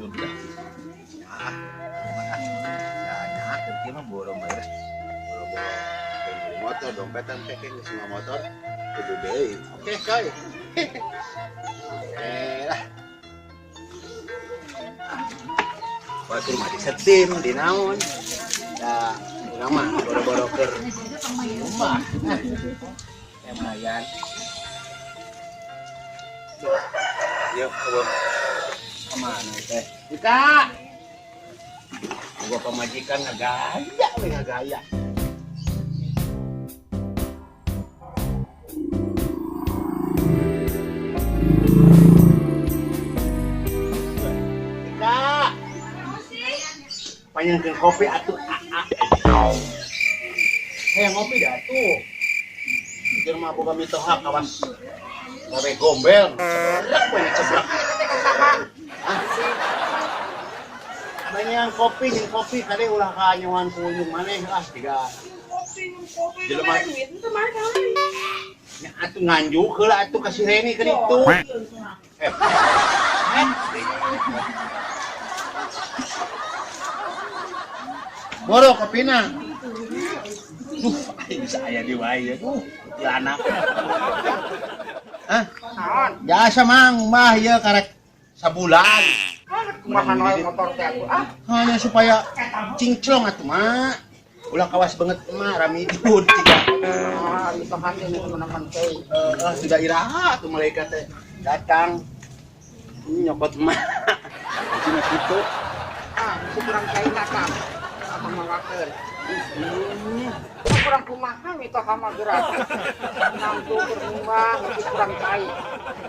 Turun dah. Ah, ah. Ya, ya, kerja mah borong bayar. Boro-boro beli motor, dompetan peke geus semua motor. Kudu deui. Oke, coy. Eh lah. Wah, ke rumah disetim, di naon. Da, urang mah boro-boro keur rumah. Nah, lumayan. Yuk, eueuh. Kemana teh? Ika. Gua pamajikan ngagaya we ngagaya. Ika. Panjangkeun kopi atuh aa. Hayang ngopi dah atuh. Jeung mah boga mitoha kawas gawe gombel, cebrek we cebrek. Ah. Banyak kopi, jeung kopi kade ulah kanyoan ku indung maneh ah tiga. Kopi, kopi, Jelema. duit itu mana kali? Nya atuh nganjuk heula atuh ka si Reni ka ditu. Eh. Boro kopina. Duh, aing bisa aya di wae ya. Duh, kuntilanak. Hah? Naon? Biasa mang, mah ieu karek sabulan. Kumaha naon motor teh atuh ah. Hanya supaya cingclong atuh mah. Ulah kawas banget mah ramidun tiga. Ah, mitohan teh nu meunang teh. Eh, sudah iraha tuh malaikat teh datang nyokot mah. Cina kitu. Ah, mesti kurang cai datang. Apa mawakeun? Kurang kumaha mitoha mah gerak. Nangtu keur rumah mesti kurang cai.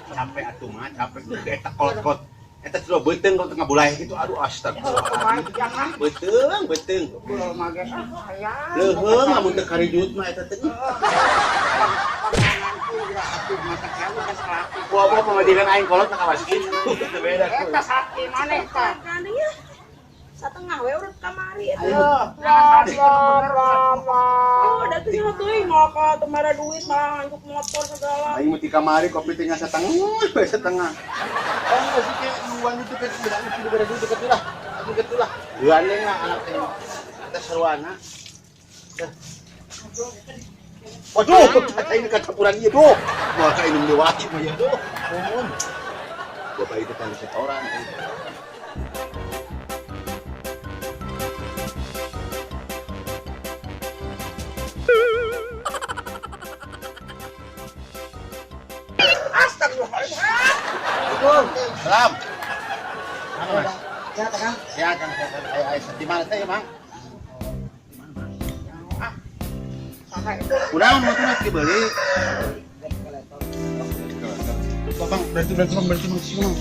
Capek atuh mah, capek eta kolot-kolot. Eta sudah beuteung kalau tengah bulai gitu. Aduh astagfirullah. Kumaha jangan Beuteung, beuteung. belum mah ge ah hayang. Leuheung lamun teu karijut mah eta teh. Pangananku gerak atuh mata kamu kan salaki. Gua pamajikan aing kolot mah kawas kitu. Teu beda. Eta salaki maneh tah. Ya satengah we urut kamari eta. Ayo. Oh, da teu nyaho teuing moal ka teu mere duit malah nganjuk motor segala. Aing mah ti kamari kopi teh nya satengah, we setengah. Oh, masih ke uang itu kan tidak itu beda duit dekat lah. Atuh gitu lah. Gandeng lah anak teh. Eta sarwana. Dah. Waduh, kata ini kata campuran ieu duh. Moal ka inum deui wae mah ya duh. Mohon. Gua bayi teh tali setoran. Astagfirullahaladzim. Salam. Mana Mas? Sehat, Kang? Sehat, Kang. Sehat. Ayo, ayo, di mana teh, Mang? Ah, saha itu? Kunaon motorna dibeli? Bang, berarti berarti bang, berarti bang, sini bang.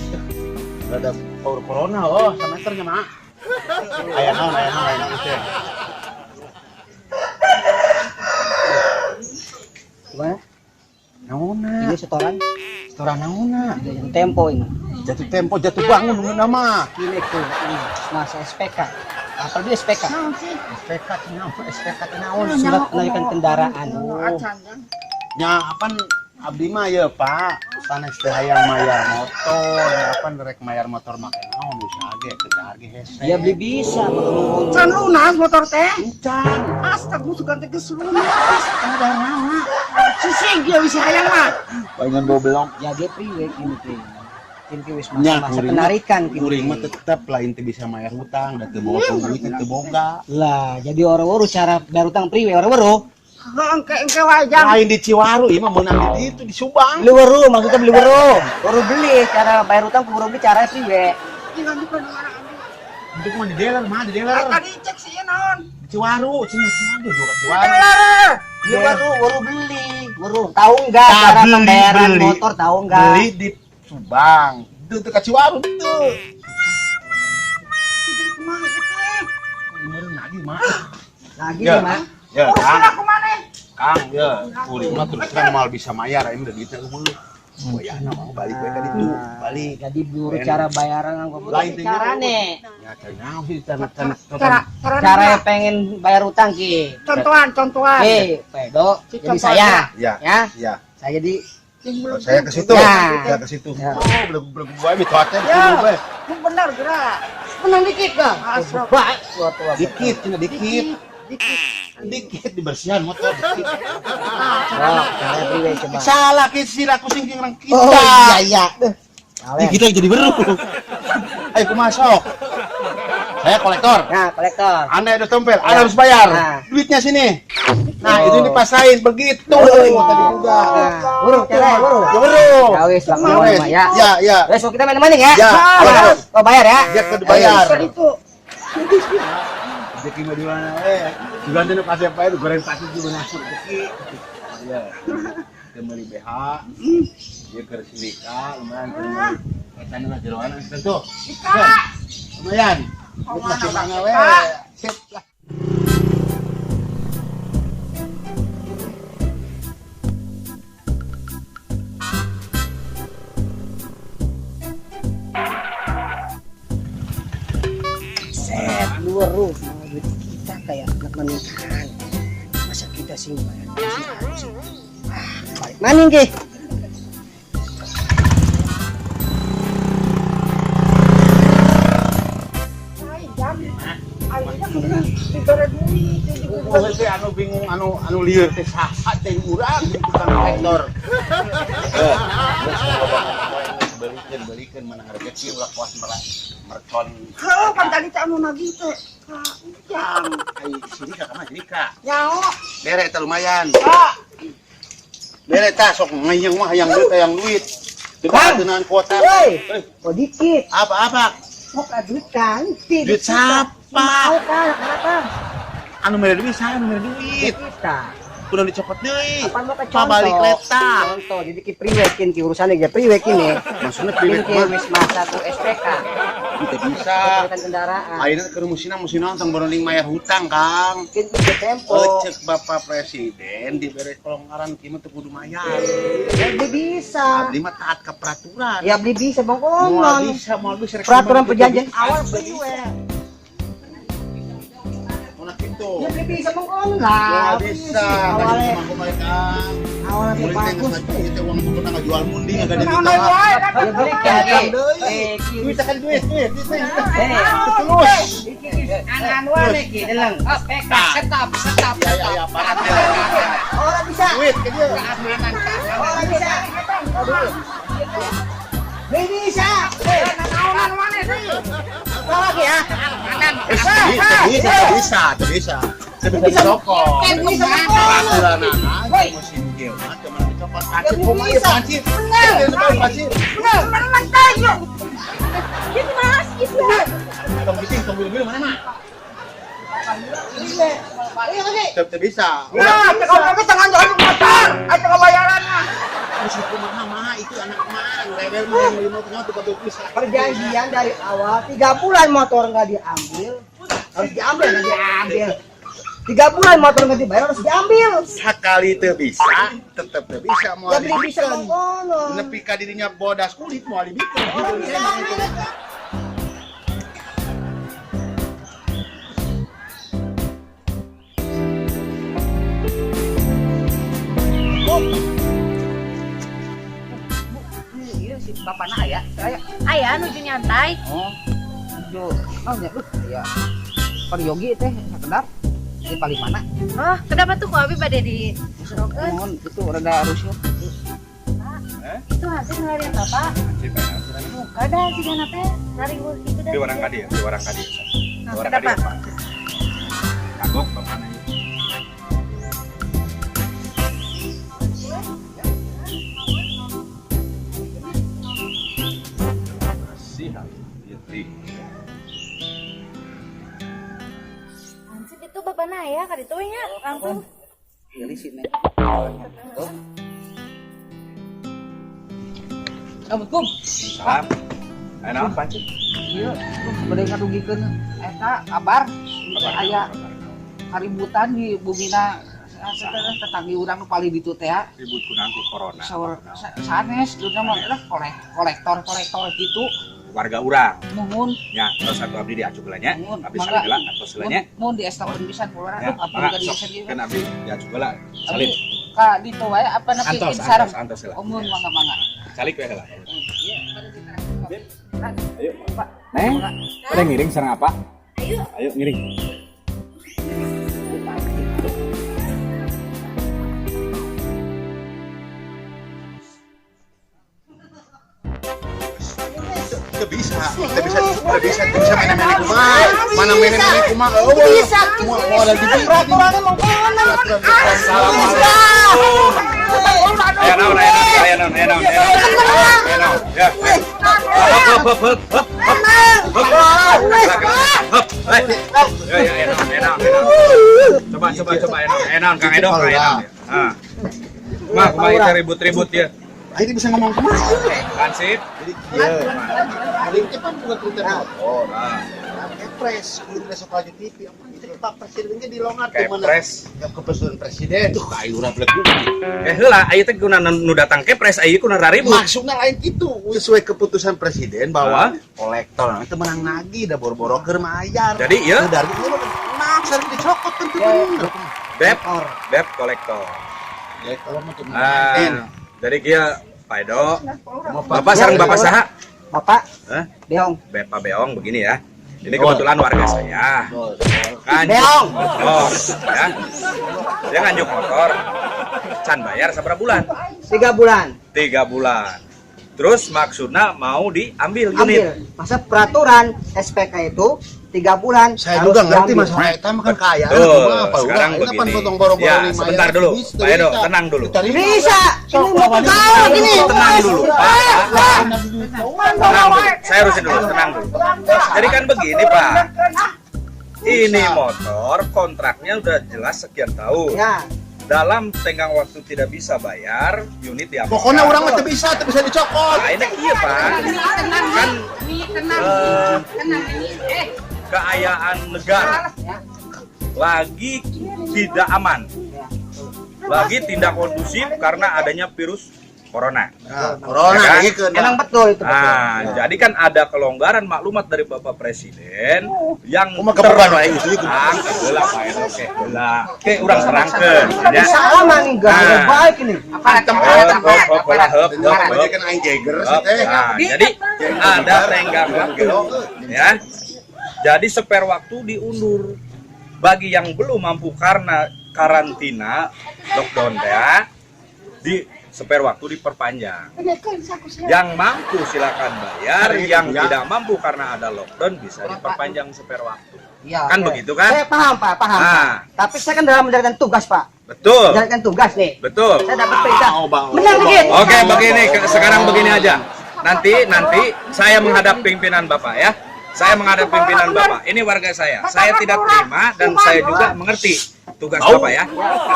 Ada power corona, oh, sameternya mak. Aya naon, aya naon, aya naon teh. Gimana? Naonna? Ini setoran, Setoran naonna? jatuh tempo ini. Jatuh tempo, jatuh bangun nunggu nama. Ini tuh, ini masa SPK. Apa dia SPK? SPK teh naon, SPK teh naon? Surat penarikan kendaraan. Oh, acan kan. Nya apan abdi mah ye Pak, sanes teh hayang mayar motor, apan rek mayar motor make naon usaha ge teu ge hese. Ya beli bisa, menurut. Can lunas motor teh. Encan. Astagfirullah sugan teh geus lunas. Ada naon? Sisih ge wis hayang mah. Palingan goblok. Ya dia priwe kini teh. Kini wis Nya, masa, masa kuring penarikan kini. Kuring mah tetep lain teu bisa mayar hutang, da teu boga duit teu boga. Lah, jadi orang-orang cara bayar utang priwe orang-orang. Heuh, engke engke wae jang. Lain di Ciwaru, ieu mah meunang di ditu di Subang. Beli weru, maksudnya beli weru. Weru beli cara bayar utang weru beli cara priwe. Ih, lanjut ke mana anjing? Itu mah di dealer mah di dealer. Ah, tadi cek sih naon. Di Ciwaru, cenah Ciwaru juga Ciwaru. Dealer. Beli weru, weru beli. Weru, tahu enggak Nah, cara beli, pembayaran beli. motor tahu enggak? Beli di Subang. Itu teu ka Ciwaru teu. Jadi kumaha ieu teh? Meureun lagi mah. Lagi Ya. nih, Mak. Ya, Urusan Kang. aku maneh. Kang, ya, kuring mah terus terang mal bisa mayar aing udah duitna eueuh. Wayahna mau balik we ka ditu, balik. Jadi buru cara bayaran aku Lain teh carane. Ya, cari naon sih cara cara Cara cara Cara yang pengen bayar utang ki. contohan contohan. Oke, Pedo, Si jadi contohan saya. Ya. Ya, Ya. saya jadi Si Saya ke situ. Ya. Saya ke situ. Ya. Oh, belum bae mitohatnya Ya. bae. Lu benar gerak. Menang dikit, Bang. Asap. Dikit, cina dikit. Dikit dibersihan motor dikit. Oh, cara priwe coba. Salah ki sila kusing jeung orang kita. Oh, iya iya. Ih, kita jadi beru. Ayo kumaha sok. Saya kolektor. Nah, kolektor. Anda ada tempel, Anda harus bayar. Nah. Duitnya sini. Nah, Oh. itu dipasain begitu. Oh, iya. Tadi juga. Nah, buru, cara buru. Ya beru. Ya wis, lakukan Wes. ya. Ya, ya. Wes, kita main-main ya. Ya. Ya. Oh, bayar ya. Dia kudu bayar. Itu. Rezeki mah di mana eh. Juga teh nu kasih apa goreng pasti juga masuk rezeki. Iya. Dia beli BH. Dia ke Silika, lumayan keur meuli. Etana lah jeroan tentu. Lumayan. Duit masih mana we. Sip lah. Set, lu mau duit kita kayak anak menikahan. Masa kita sih bayar sih? Ah, balik maning ki. Oh, teh anu bingung anu anu lieur teh saha teh urang tukang kolektor. Eh, geus loba belikeun belikeun mana rezeki ulah kuas mercon. Heuh, pan tadi teh anu nagih teh. Ka Ujang. Ai Silika ka mah Silika. Nyaho. Bere eta lumayan. Kak. Bere tah sok ngayang mah hayang duit hayang duit. Bang. Dengan kuota. Woi. Eh, Oh, dikit. apa-apa? Mau ka duit kan? Duit siapa? Mau kan? Kenapa? Anu mere duit saha anu mere duit? Kita. Kudu dicopot deui. Apa mau ke contoh? Pabalik leta. Contoh, jadi ki priwe kin ki urusannya ge priwe kini. Maksudnya priwe Ki mah wis masa ku SPK. teu bisa. Kepemilikan kendaraan. Ayeuna keur musina musina tong boronding mayar hutang, Kang. Kin ke tempo. Cek Bapak Presiden dibere kelonggaran kieu mah teu kudu mayar. Ya beli bisa. Abdi mah taat ke peraturan. Ya beli bisa bang Moal konon. bisa, moal bisa. Peraturan perjanjian awal priwe. Moal kitu. Ya beli bisa bang konon lah. Moal bisa. Awalnya Awalnya awalnya Mulai teh bagus. geus ngajual uang tukang ngajual munding agak Naon diminta. wae. Ya beli kan. Eh, Duit kan duit, duit, duit. Eh, Terus. Anan wae ki. Deleng. PK setap setap. Ya ya ya, parah. Orang bisa. Duit ke dia. Keamanan Orang bisa. Beli bisa. Naonan maneh sih. Lagi ya. Keamanan. Bisa, bisa, bisa, bisa. Bisa dicopot. Bisa Peraturan aja musim kieu mah teu meunang dicopot. Pancit kumaha ieu pancit? Bener. Pancit. Bener, bener teh. Gitu mas, gitu. Tong giting, tong bilu-bilu mana mah? Teu bisa. Nah, cek oke tangan jangan motor. Ayo kebayaran mah. Musim kumaha mah itu anak mah rebel mah yang beli motor tuh kudu bisa. Perjanjian dari awal 3 bulan motor nggak diambil, harus diambil nggak diambil. 3 bulan motor nggak dibayar harus diambil. Sekali teu bisa, tetep teu bisa moal Ya beli bisa dibikeun. kono. Nepi ka dirinya bodas kulit moal dibikeun. Orang bisa ambil. Iya si bapana aya, saya. Aya nuju nyantai. Oh. Nuju naon ya? Ya. Yogi teh sakedap di paling mana? Oh, kenapa tuh ku abi bade di Rokeun? Mohon itu rada rusuh. Itu hasil ngelarian bapak. Muka dah sigana teh naringul kitu dah. Di warang kadi ya, di warang kadi. Nah, Warang kenapa? kadi Pak. Kagok bapakna. Bersih, ieu Hansip itu bapana aya ka ditu we nya langsung. Pilih sih nek. Assalamualaikum. Salam. Aya naon pancit? Ieu bade ngadugikeun eta kabar aya kaributan di bumina tetanggi urang nu paling ditu teh Ribut kunaon ku corona. saur sanes duna mah lah kolektor gitu Warga urang. Nuhun. Ya, terus satu abdi diacu heula nya. Nuhun. Abdi salin heula atos heula nya. Mun di estakeun pisan pulana Ya, abdi mangga ka sok di kan abdi diacu heula. Abdi Salin. Ka ditu wae apa nepi Antos, sareng. antos, antos lah. Umur mangga-mangga. Calik we heula. Ayo, Pak. Neng, pada ngiring sareng apa? Ayo. Ayo ngiring. Teu bisa, teu bisa, teu bisa, teu bisa mana-mana kumaha. Mana mana kumaha. Oh, Bisa. Mau mau lagi Peraturannya mau mana? Assalamualaikum. Aya naon, aya naon, aya naon, aya naon, aya naon. Aya naon. Ya. Hop, hop, hop, hop, hop. Hop. Hop. Hei. Ya, ya, aya naon, aya naon, aya naon. Coba, coba, coba, aya naon, aya naon, Kang Edo, aya naon. Ah. Kumaha, kumaha kita ribut-ribut ya. Akhirnya bisa ngomong kumaha. Hansip. Jadi kieu. Kali itu kan bukan cerita motor. Ah, Kepres, kudu besok aja TV. Apa itu Pak Presidennya dilongar tuh mana? Kepres. Ya keputusan presiden tuh kayak urang belegu. Eh heula, aya teh kuna nu datang kepres, aya kuna raribut. Maksudnya lain gitu, sesuai keputusan presiden bahwa kolektor itu menang lagi, dah boro-boro keur mayar. Jadi, ya. Dari itu menang, sering dicokot kan tuh bener. Debt, debt kolektor. Ya kalau mau tuh Ah, jadi kieu Pak Edo, Bapak sareng Bapak saha? Bapak, Hah? Beong. Bapak Beong begini ya. Ini kebetulan warga saya. Nganjuk Beong. motor, ya. Dia nganjuk motor. Can bayar seberapa bulan? 3 bulan. 3 bulan. Terus maksudnya mau diambil unit. Ambil. Masa peraturan SPK itu 3 bulan. Saya harus juga ngerti diambil. masalah eta mah kan kaya. Tuh, sekarang begini. Ya, sebentar dulu. Pak Edo, tenang dulu. Bisa. Ini mau kau ini. Tenang dulu, Pak. Tenang dulu. Saya urusin dulu, tenang dulu. Jadi kan begini, Pak. Ini motor kontraknya udah jelas sekian tahun. Ya. Dalam tenggang waktu tidak bisa bayar, unit diambil. Pokoknya orang mah teu bisa dicokot. Nah, ini iya, Pak. Tenang, Kan ini tenang. Tenang ini. Keayaan negara lagi tidak aman. Lagi tidak kondusif karena adanya virus corona. Nah, corona Ya kan? lagi ke Emang betul itu betul. Nah, jadi kan ada kelonggaran maklumat dari Bapak Presiden yang Kumaha kebukan wae gitu ieu. Ah, heula Pak Edo, oke, heula. Oke, urang terangkeun ya. Bisa aman nih, gak ada Nah. baik ini. Apa Heup, heup, heup, heula, heup, heup, Aja heup. kan aing jeger sih Heup. teh. Nah, jadi ada tenggang waktu ya. Jadi spare waktu diundur. Bagi yang belum mampu karena karantina lockdown ya, di spare waktu diperpanjang. Yang mampu silakan bayar, yang tidak mampu karena ada lockdown bisa diperpanjang spare waktu. Ya, Kan oke. begitu kan? Saya paham, Pak, paham. Nah. Tapi saya kan dalam menjalankan tugas, Pak. Betul. Menjalankan tugas nih. Betul. Saya dapat perintah. Bau, bau, Benar bau. dikit. Oke, begini sekarang begini aja. Nanti nanti saya menghadap pimpinan Bapak ya. Saya menghadap pimpinan Bapak. Ini warga saya. Saya tidak terima dan saya juga mengerti tugas Bapak ya.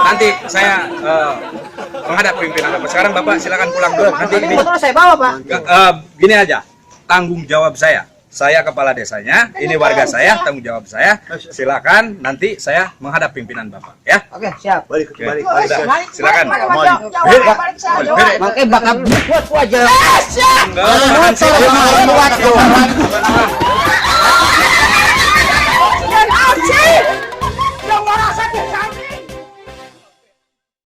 Nanti saya menghadap pimpinan Bapak. Sekarang Bapak silakan pulang dulu. Nanti Ini ini motor saya bawa, Pak. Gini aja. Tanggung jawab saya. Saya kepala desanya, ini warga saya, tanggung jawab saya. Silakan nanti saya menghadap pimpinan Bapak ya. Oke, siap. Balik Oke. balik balik. Udah, silakan. Makanya bakal buat aja. Enggak, Motor buat tuh.